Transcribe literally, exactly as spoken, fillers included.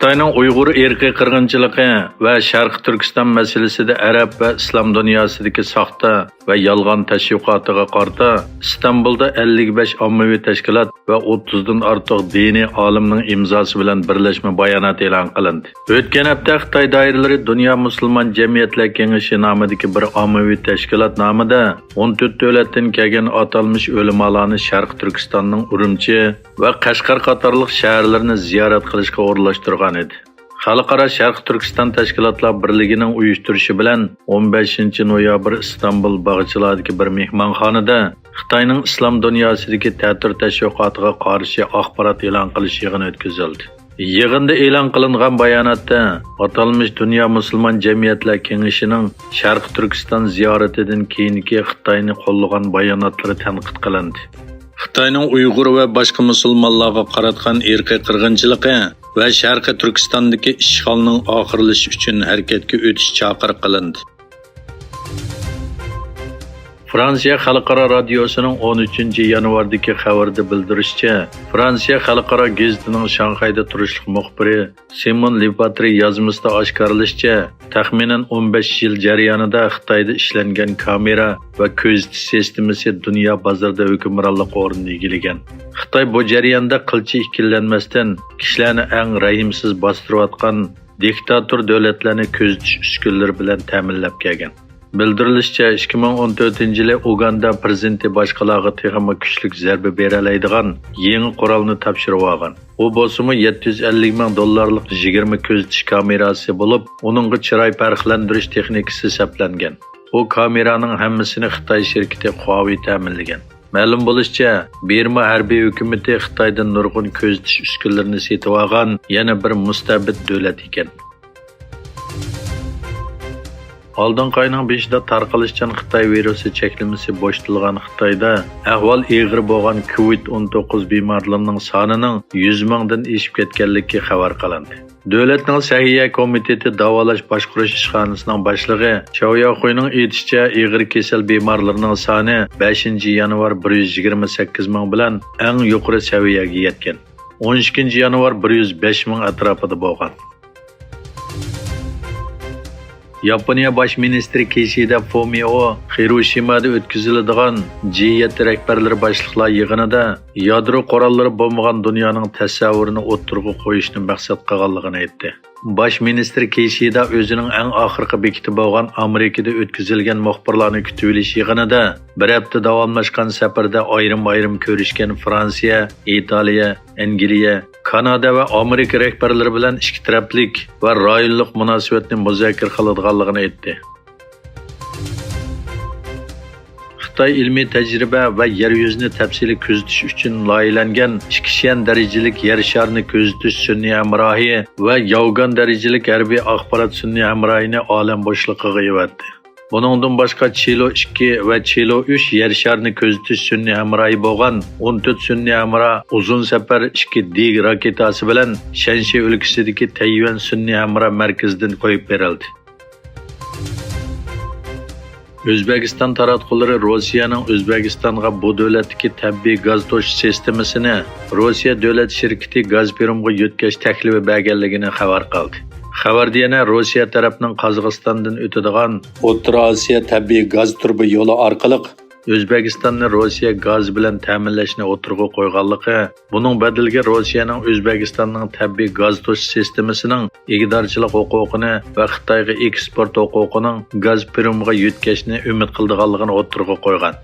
خىتاينىڭ ئۇيغۇر ئىرقىي قىرغىنچىلىقى ۋە شەرقىي تۈركىستان مەسىلىسىدە ئەرەب ۋە ئىسلام دۇنياسىدىكى ساختا ۋە يالغان تەشۋىقاتىغا قارىتا ئىستانبۇلدا ئەللىك بەش ئاممىۋى تەشكىلات ۋە ئوتتۇزدىن ئارتۇق دىنىي ئالىمنىڭ ئىمزاسى بىلەن بىرلەشمە بايانات ئېلان قىلىندى. ئۆتكەن ھەپتە خىتاي دائىرىلىرى دۇنيا مۇسۇلمان جەمئىيەتلەر كېڭىشى نامىدىكى بىر ئاممىۋى تەشكىلات نامىدا ئون تۆت دۆلەتتىن كەلگەن ئاتالمىش ئۆلىمالارنى شەرقىي تۈركىستاننىڭ ئۈرۈمچى ۋە قەشقەر قاتارلىق شەھەرلىرىنى زىيارەت قىلىشقا ئورۇنلاشتۇرغان ئىدى. خەلقئارا شەرقىي تۈركىستان تەشكىلاتلار بىرلىكىنىڭ ئۇيۇشتۇرۇشى بىلەن ئون بەشىنچى نويابىر ئىستانبۇل باغچىلاردىكى بىر مېھمانخانىدا خىتاينىڭ ئىسلام دۇنياسىدىكى تەتۈر تەشۋىقاتىغا قارشى ئاخبارات ئېلان قىلىش يىغىنى ئۆتكۈزۈلدى. يىغىندا ئېلان قىلىنغان باياناتتا ئاتالمىش دۇنيا مۇسۇلمان جەمئىيەتلەر كېڭىشىنىڭ شەرقىي تۈركىستان زىيارىتىدىن كېيىنكى خىتاينى قوللىغان باياناتلىرى تەنقىد قىلىندى. خىتاينىڭ ئۇيغۇر ۋە باشقا مۇسۇلمانلارغا قاراتقان ئىرقىي قىرغىنچىلىقى ۋە شەرقىي تۈركىستاندىكى ئىشغالنىڭ ئاخىرلىشىشى ئۈچۈن ھەرىكەتكە ئۆتۈش چاقىرىق قىلىندى. فرانسىيە خەلقئارا رادىيوسىنىڭ ئون ئۈچىنچى يانۋاردىكى خەۋىرىدە بىلدۈرۈشىچە، فرانسىيە خەلقئارا گېزىتىنىڭ شاڭخەيدە تۇرۇشلۇق مۇخبىرى سىمون لېپاترى يازمىسىدا ئاشكارىلىشىچە، تەخمىنەن ئون بەش يىل جەريانىدا خىتايدا ئىشلەنگەن كامېرا ۋە كۆزىتىش سىستېمىسى دۇنيا بازىرىدا ھۆكۈمرانلىق ئورنىنى ئىگىلىگەن. خىتاي بۇ جەرياندا قىلچە ئىككىلەنمەستىن، كىشىلەرنى ئەڭ رەھىمسىز باستۇرۇۋاتقان دىكتاتور دۆلەتلەرنى كۆزىتىش ئۈسكۈنىلىرى بىلەن تەمىنلەپ كەلگەن. بىلدۈرۈلۈشىچە، ئىككى مىڭ ئون تۆتىنچى يىلى ئۇگاندا پىرېزىدېنتى باشقىلارغا تېخىمۇ كۈچلۈك زەربە بېرەلەيدىغان يېڭى قورالنى تاپشۇرۇۋالغان. ئۇ بولسىمۇ يەتتە يۈز ئەللىك مىڭ دوللارلىق يىگىرمە كۆزىتىش كامېراسى بولۇپ، ئۇنىڭغا چىراي پەرقلەندۈرۈش تېخنىكىسى سەپلەنگەن. بۇ كامېرانىڭ ھەممىسىنى خىتاي شىركىتى خۇاۋېي تەمىنلىگەن. مەلۇم بولۇشىچە، بىرما ھەربىي ھۆكۈمىتى خىتايدىن نۇرغۇن كۆزىتىش ئۈسكۈنىلىرىنى سېتىۋالغان يەنە بىر مۇستەبىت دۆلەت ئىكەن. ئالدىنقى ئاينىڭ بېشىدا تارقىلىشچان خىتاي ۋىرۇسى چەكلىمىسى بوشىتىلغان خىتايدا ئەھۋال ئېغىر بولغان كوۋىد ئون توققۇز بىمارلىرىنىڭ سانىنىڭ يۈز مىڭدىن ئېشىپ كەتكەنلىكى خەۋەر قىلىندى. دۆلەتنىڭ سەھىيە كومىتېتى داۋالاش باشقۇرۇش ئىشخانىسىنىڭ باشلىقى چاۋ ياخۇينىڭ ئېيتىشىچە، ئېغىر كېسەل بىمارلىرىنىڭ سانى بەشىنچى يانۋار بىر يۈز يىگىرمە سەككىز مىڭ بىلەن ئەڭ يۇقىرى سەۋىيەگە يەتكەن. ئون ئىككىنچى يانۋار بىر يۈز بەش مىڭ ئەتراپىدا بولغان. ياپونىيە باش مىنىستىرى كىشىدا فۇمىئو خىروشىمادا ئۆتكۈزۈلىدىغان جى يەتتە رەھبەرلىرى باشلىقلار يىغىنىدا يادرو قوراللىرى بولمىغان دۇنيانىڭ تەسەۋۋۇرىنى ئوتتۇرىغا قويۇشنى مەقسەت قىلغانلىقىنى ئېيتتى. باش مىنىستىر كىشىدا ئۆزىنىڭ ئەڭ ئاخىرقى بېكىتى بولغان ئامېرىكىدا ئۆتكۈزۈلگەن مۇخبىرلارنى كۈتۈۋېلىش يىغىنىدا بىر ھەپتە داۋاملاشقان سەپىرىدە ئايرىم-ئايرىم كۆرۈشكەن فرانسىيە، ئىتالىيە، ئەنگلىيە، كانادا ۋە ئامېرىكا رەھبەرلىرى بىلەن ئىككى تەرەپلىك ۋە رايونلۇق مۇناسىۋەتنى مۇزاكىرە قىلىدىغانلىقىنى ئېيتتى. خىتاي ئىلمىي تەجرىبە ۋە يەر يۈزىنى تەپسىلىي كۆزىتىش ئۈچۈن لايىھەلەنگەن ئىككى شيەن دەرىجىلىك يەر شارىنى كۆزىتىش سۈنئىي ھەمراھى ۋە ياۋگان دەرىجىلىك ھەربىي ئاخبارات سۈنئىي ھەمراھىنى ئالەم بوشلۇقىغا ئېۋەتتى. بۇنىڭدىن باشقا، چىلو ئىككى ۋە چىلو ئۈچ يەر شارىنى كۆزىتىش سۈنئىي ھەمراھى بولغان ئون تۆت سۈنئىي ھەمراھ ئۇزۇن سەپەر ئىككى دىگ راكېتاسى بىلەن شەنشى ئۆلكىسىدىكى تەييۈەن سۈنئىي ھەمراھ مەركىزىدىن قويۇپ بېرىلدى. ئۆزبېكىستان تاراتقۇلىرى روسىيەنىڭ ئۆزبېكىستانغا بۇ دۆلەتتىكى تەبىئىي گاز توشۇش سىستېمىسىنى روسىيە دۆلەت شىركىتى گازپرومغا يۆتكەش تەكلىپى بەرگەنلىكىنى خەۋەر قىلدى. خەۋەردە يەنە روسىيە تەرەپنىڭ قازاقىستاندىن ئۆتىدىغان ئوتتۇرا ئاسىيا تەبىئىي گاز تۇرۇبا يولى ئارقىلىق ئۆزبېكىستاننى روسىيە گازى بىلەن تەمىنلەشنى ئوتتۇرىغا قويغانلىقى، بۇنىڭ بەدىلىگە روسىيەنىڭ ئۆزبېكىستاننىڭ تەبىئىي گاز توشۇش سىستېمىسىنىڭ ئىگىدارچىلىق ھوقۇقىنى ۋە خىتايغا ئېكسپورت ھوقۇقىنىڭ گازپرومغا يۆتكەشنى ئۈمىد قىلىدىغانلىقىنى ئوتتۇرىغا قويغان.